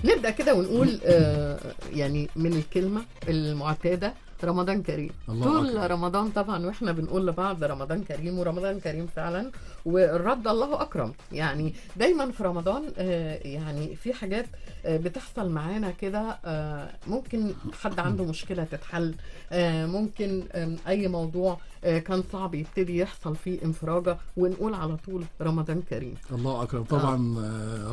نبدا كده ونقول يعني من الكلمة المعتادة رمضان كريم. الله طول أكبر. رمضان طبعا واحنا بنقول لبعض رمضان كريم ورمضان كريم فعلا، والرد الله اكرم. يعني دايما في رمضان يعني في حاجات بتحصل معانا كده، ممكن حد عنده مشكلة تتحل، ممكن اي موضوع كان صعب يبتدي يحصل فيه انفراجه، ونقول على طول رمضان كريم. الله اكرم طبعا.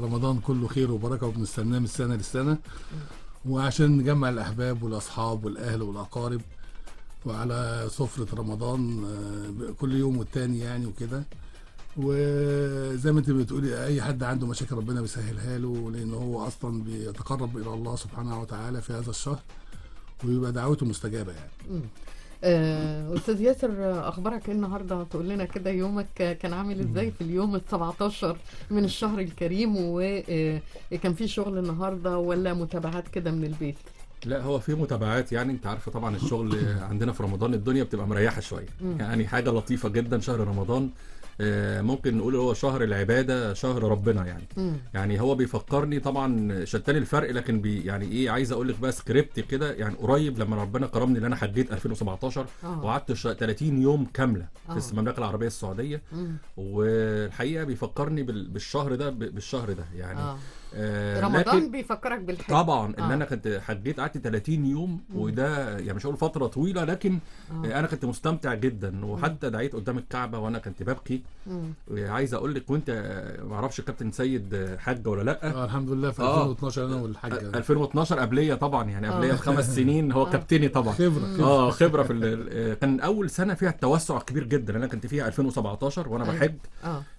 رمضان كله خير وبركة، وبنستناه من السنة للسنة، وعشان نجمع الاحباب والاصحاب والاهل والاقارب وعلى سفره رمضان كل يوم والتاني يعني وكده. وزي ما انت بتقولي اي حد عنده مشاكل ربنا بيسهلها له، لان هو اصلا بيتقرب الى الله سبحانه وتعالى في هذا الشهر، ويبقى دعوته مستجابة يعني. استاذ ياسر، اخبارك ايه النهارده؟ تقول لنا كده يومك كان عامل ازاي في اليوم ال17 من الشهر الكريم، وكان في شغل النهارده ولا متابعات كده من البيت؟ لا، هو في متابعات يعني، انت عارفه طبعا الشغل عندنا في رمضان الدنيا بتبقى مريحه شوية، يعني حاجة لطيفة جدا. شهر رمضان ممكن نقول هو شهر العبادة، شهر ربنا يعني. يعني هو بيفكرني طبعا، شتان الفرق، لكن بي يعني ايه، عايز اقول لك بقى سكريبت كده يعني. قريب لما ربنا كرمني ان انا حجيت 2017 وقعدت 30 يوم كاملة في المملكة العربية السعودية، والحقيقة بيفكرني بالشهر ده، بالشهر ده يعني. رمضان بيفكرك بالحج طبعا. ان انا كنت حجيت قعدت 30 يوم، وده يعني مش هقول فترة طويلة، لكن انا كنت مستمتع جدا، وحتى دعيت قدام الكعبة وانا كنت ببكي. عايز اقول لك، وانت ما اعرفش كابتن سيد حج ولا لا؟ الحمد لله في 2012 انا والحاج 2012 قبليه طبعا، يعني قبليه ب5 سنين هو كابتني طبعا، خبره خبره في كان اول سنة فيها التوسع الكبير جدا، انا كنت فيها 2017 وانا بحج،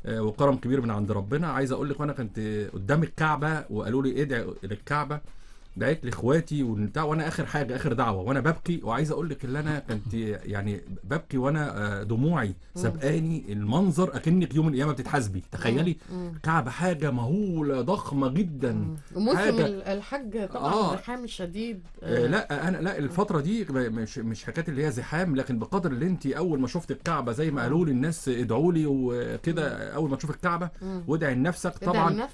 وكرم كبير من عند ربنا. عايز اقول لك، وانا كنت قدام الكعبة وقالوا لي ادعي للكعبة، دعيت لاخواتي وبتاع، وانا اخر حاجة اخر دعوه وانا ببكي. وعايز اقول لك ان انا كنت يعني ببكي وانا دموعي سبقاني المنظر، اكنك يوم القيامة بتتحاسبي. تخيلي كعبه حاجة مهولة ضخمة جدا، وموسم الحج طبعا زحام شديد. لا انا لا الفترة دي مش حكاية اللي هي زحام، لكن بقدر اللي انت اول ما شفت الكعبة زي ما قالوا لي الناس ادعوا لي وكده، اول ما تشوف الكعبة وادعي لنفسك طبعا.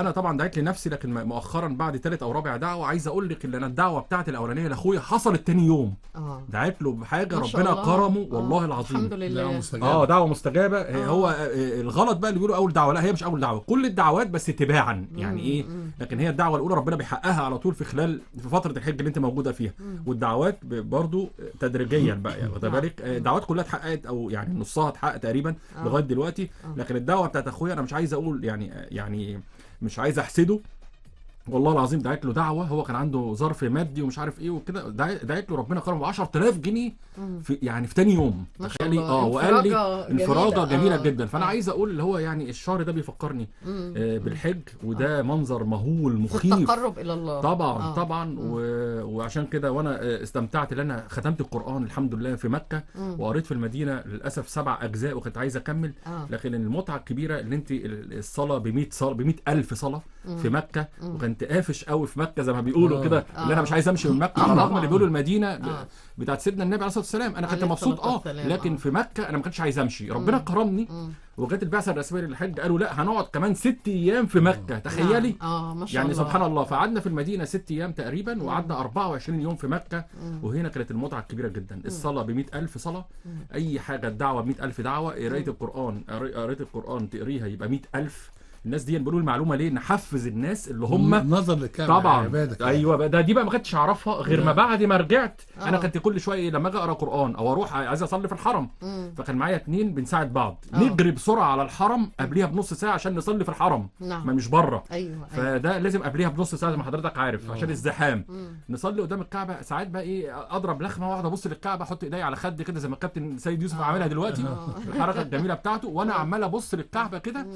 انا طبعا دعيت لنفسي، لكن مؤخرا بعد ثالث او رابع دعوه، عايز اقول لك ان انا الدعوة بتاعتي الاولانية لاخويا حصلت تاني يوم. دعيت له بحاجة ربنا كرمه والله العظيم، الحمد لله. دعوه مستجابة. هو الغلط بقى اللي بيقولوا اول دعوه، لا هي مش اول دعوه، كل الدعوات بس تباعا يعني ايه، لكن هي الدعوة الاولى ربنا بيحققها على طول في خلال في فترة الحج اللي انت موجودة فيها، والدعوات برضو تدريجيا بقى يعني، واخد بالك؟ الدعوات كلها اتحققت او يعني نصها اتحقق تقريبا لغاية دلوقتي. لكن الدعوة بتاعت اخويا انا مش عايز اقول يعني مش عايز احسده والله العظيم. دعيت له دعوه، هو كان عنده ظرف مادي ومش عارف ايه وكده، دعيت له ربنا كرمه ب 10000 جنيه في يعني في تاني يوم. تخيلي. وقال لي انفراجه جميلة جدا. فانا عايز اقول اللي هو يعني الشهر ده بيفكرني بالحج، وده منظر مهول مخيف، التقرب الى الله طبعا. طبعا. وعشان كده وانا استمتعت ان انا ختمت القران الحمد لله في مكة، وقريت في المدينة للاسف 7 اجزاء وكنت عايز اكمل. لكن المتعة الكبيرة اللي انت الصلاة ب 100 صلاة، ب 100000 صلاة في مكة، وكنت قافش قوي في مكة زي ما بيقولوا كده، اللي انا مش عايز امشي من مكة، على الرغم اللي بيقولوا المدينة بتاعت سيدنا النبي عليه الصلاة والسلام، انا كنت مبسوط لكن في مكة انا ما كنتش عايز امشي. ربنا كرمني وجت البعثة الرسمية للحج، قالوا لا هنقعد كمان 6 ايام في مكة. تخيلي. ما شاء يعني الله. سبحان الله. فقعدنا في المدينة 6 ايام تقريبا، وقعدنا 24 يوم في مكة. وهنا كانت المتعة الكبيرة جدا، الصلاة ب 100000 صلاة، اي حاجة، الدعوة ب 100000 دعوه، قرايه القران، قرايه القران تقريها يبقى 100000. الناس دي بنقول المعلومة ليه؟ نحفز الناس اللي هم نظر للكعبة طبعا عبادة. ايوه بقى، ده دي بقى ما كنتش اعرفها غير ما بعد ما رجعت. انا كنت كل شوية لما اجي اقرا قران او اروح عايز اصلي في الحرم، فكان معايا 2 بنساعد بعض، نجري بسرعة على الحرم قبليها بنص ساعة عشان نصلي في الحرم. ما مش بره. أيوة. فده لازم قبليها بنص ساعة زي ما حضرتك عارف عشان الزحام. نصلي قدام الكعبة ساعات بقى ايه، اضرب لخمه واقعد ابص للكعبة، احط ايدي على خدي كده زي ما الكابتن سيد يوسف عاملها دلوقتي الحركة الجميلة بتاعته، وانا عمال ابص للكعبة كده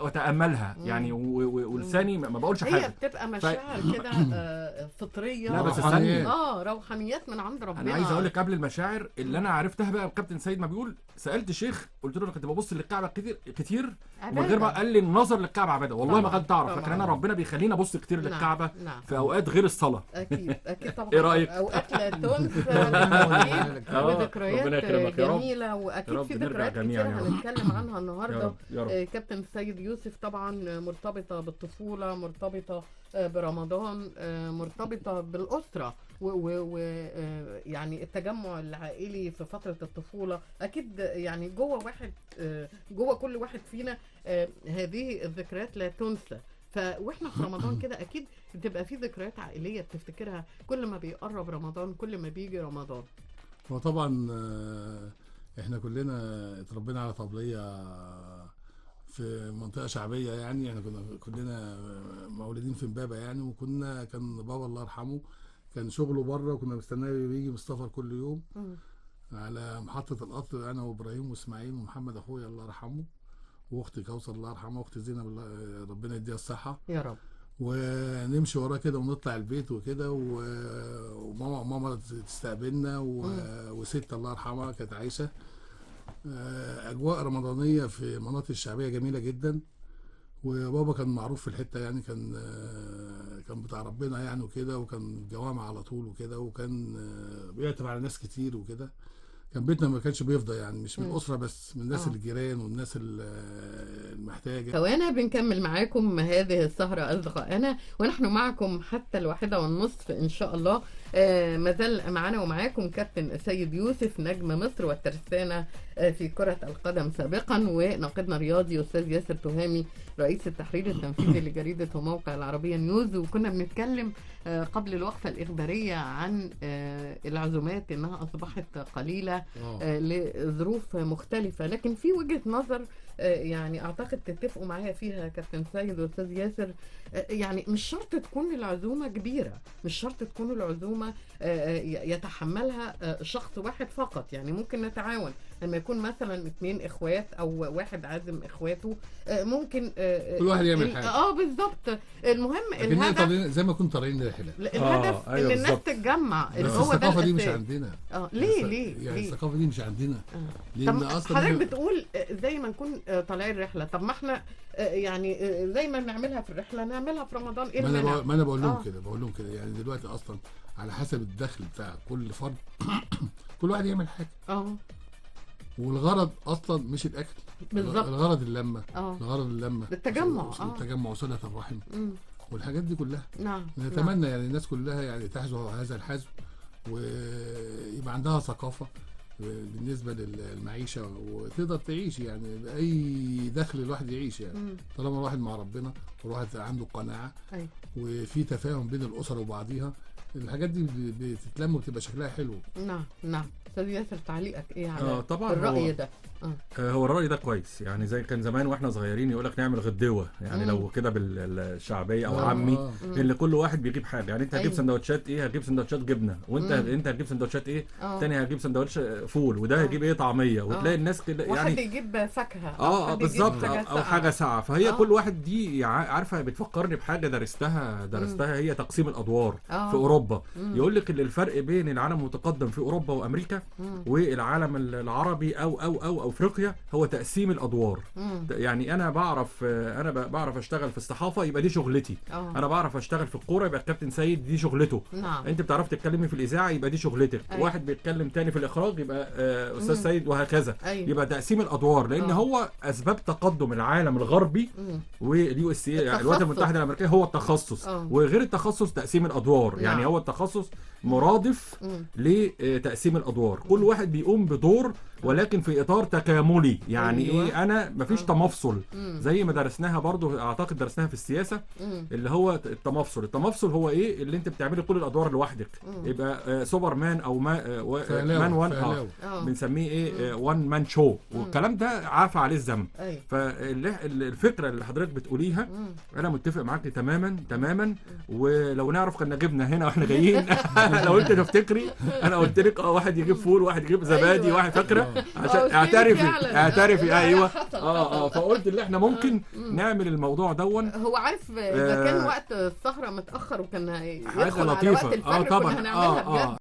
واتاملها يعني، ولساني ما بقولش حاجة. هي بتبقى مشاعر كده فطرية. لا بس استني، روحانيات من عند ربنا. انا عايز اقول لك قبل المشاعر اللي انا عرفتها بقى الكابتن سيد ما بيقول، سالت شيخ قلت له انا كنت ببص للكعبة كتير كتير ومن غير ما قال لي النظر للكعبة عباده، والله ما كنت اعرف، لكن انا ربنا بيخليني ابص كتير للكعبة في اوقات غير الصلاة. اكيد اكيد طبعا. ايه رايك؟ اوقات لا تنسى وذكريات جميلة، واكيد في ذكريات كتير هنتكلم عنها النهارده. كابتن سيد يوسف طبعا مرتبطة بالطفولة، مرتبطة برمضان، مرتبطة بالأسرة ويعني التجمع العائلي في فترة الطفولة. أكيد يعني جوه واحد، جوه كل واحد فينا هذه الذكريات لا تنسى. فواحنا في رمضان كده اكيد بتبقى في ذكريات عائلية بتفتكرها كل ما بيقرب رمضان، كل ما بيجي رمضان. هو طبعا احنا كلنا اتربينا على طبليه في منطقة شعبية، يعني احنا كنا كلنا مولودين في امبابه يعني، وكنا كان بابا الله يرحمه كان شغله بره، وكنا مستناه بيجي من السفر كل يوم على محطة القطر، انا وابراهيم واسماعيل ومحمد اخويا الله يرحمه، واختي كوثر الله يرحمها، واختي زينب الله ربنا يديها الصحة يا رب، ونمشي وراه كده ونطلع البيت وكده، وماما ماما تستقبلنا، وست الله يرحمها كانت عايشه. اجواء رمضانيه في مناطق الشعبية جميلة جدا، وبابا كان معروف في الحتة يعني، كان بتاع ربنا يعني وكده، وكان جوامع على طول وكده، وكان بيعتب على ناس كتير وكده. كان بيتنا ما كانش بيفضى يعني، مش من الاسرة بس، من الناس الجيران والناس المحتاجه. وانا بنكمل معاكم هذه السهرة اصدقائنا، ونحن معكم حتى 1:30 ان شاء الله. ما زال معنا ومعاكم كابتن سيد يوسف نجم مصر والترسانه في كره القدم سابقا، وناقدنا الرياضي استاذ ياسر تهامي رئيس التحرير التنفيذي لجريده وموقع العربية نيوز. وكنا بنتكلم قبل الوقفة الاخبارية عن العزومات انها اصبحت قليله لظروف مختلفة، لكن في وجهة نظر يعني أعتقد تتفقوا معايا فيها كابتن سيد وأستاذ ياسر، يعني مش شرط تكون العزومة كبيرة، مش شرط تكون العزومة يتحملها شخص واحد فقط، يعني ممكن نتعاون لما يكون مثلا 2 إخوات أو واحد عازم إخواته، ممكن كل واحد يعمل حاجة. بالظبط. المهم الهدف زي ما كنت طالعين رحلة، الهدف إن الناس تتجمع. بس الثقافة دي مش عندنا. ليه يعني الثقافة دي مش عندنا، لأن أصلا حضرتك بتقول زي ما نكون طالعين رحلة، طب ما احنا يعني زي ما بنعملها في الرحلة نعملها في رمضان، ايه المانع؟ ما انا بقول لهم كده، بقول لهم كده يعني دلوقتي اصلا على حسب الدخل بتاع كل فرد كل واحد يعمل حاجة. والغرض اصلا مش الاكل بالظبط، الغرض اللمة. الغرض اللمة، التجمع، التجمع وصله الرحم والحاجات دي كلها. نعم. نتمنى يعني الناس كلها يعني تحذو هذا الحذو، ويبقى عندها ثقافة بالنسبة للمعيشه، وتقدر تعيش يعني باي دخل الواحد يعيش يعني، طالما الواحد مع ربنا والواحد عنده قناعة. وفي تفاهم بين الاسر وبعضيها، الحاجات دي بتتلم وبتبقى شكلها حلو. نعم نعم. استاذ ياسر تعليقك ايه على طبعا الراي ده؟ هو الراي ده كويس يعني، زي كان زمان واحنا صغيرين يقول لك نعمل غدوه يعني، لو كده بالشعبيه او عامي، اللي كل واحد بيجيب حاجة يعني. انت هتجيب سندوتشات ايه؟ هتجيب سندوتشات جبنه، وانت انت هتجيب سندوتشات ايه؟ تاني هتجيب سندوتش فول، وده هيجيب ايه؟ طعميه، وتلاقي الناس كده يعني واحد يجيب فاكهة بالظبط، او حاجة ساقعه. فهي كل واحد دي عارفه بتفكرني بحاجة درستها هي تقسيم الادوار في اوروبا. يقول لك الفرق بين العالم المتقدم في اوروبا وامريكا والعالم العربي او او او افريقيا هو تقسيم الادوار. يعني انا بعرف، انا بعرف اشتغل في الصحافة يبقى دي شغلتي. انا بعرف اشتغل في الكورة يبقى الكابتن سيد دي شغلته. انت بتعرف تتكلمي في الاذاعة يبقى دي شغلتك. واحد بيتكلم تاني في الاخراج يبقى استاذ سيد، وهكذا. يبقى تقسيم الادوار، لان هو اسباب تقدم العالم الغربي وال USA الولايات المتحدة الامريكية هو التخصص، وغير التخصص تقسيم الادوار. يعني هو التخصص مرادف لتقسيم الادوار، كل واحد بيقوم بدور ولكن في اطار تكاملي. يعني ايه؟ انا مفيش تمفصل زي ما درسناها برضو، اعتقد درسناها في السياسة، اللي هو التمفصل. التمفصل هو ايه؟ اللي انت بتعملي كل الادوار لوحدك، يبقى سوبر مان او ما man one، بنسميه ايه؟ one man show، والكلام ده عافى عليه الزمن. فالفكرة اللي حضرتك بتقوليها انا متفق معاك تماما تماما، ولو نعرف كنا جبنا هنا واحنا جايين. لو انت تفتكري انا قلت لك واحد يجيب فول، واحد يجيب زبادي، واحد فاكره، عشان اعترفي. ايوه. فقلت اللي احنا ممكن نعمل الموضوع دون. هو عارف اذا كان وقت السهرة متاخر وكان هيدخل على وقت الفجر كنا هنعملها بجد.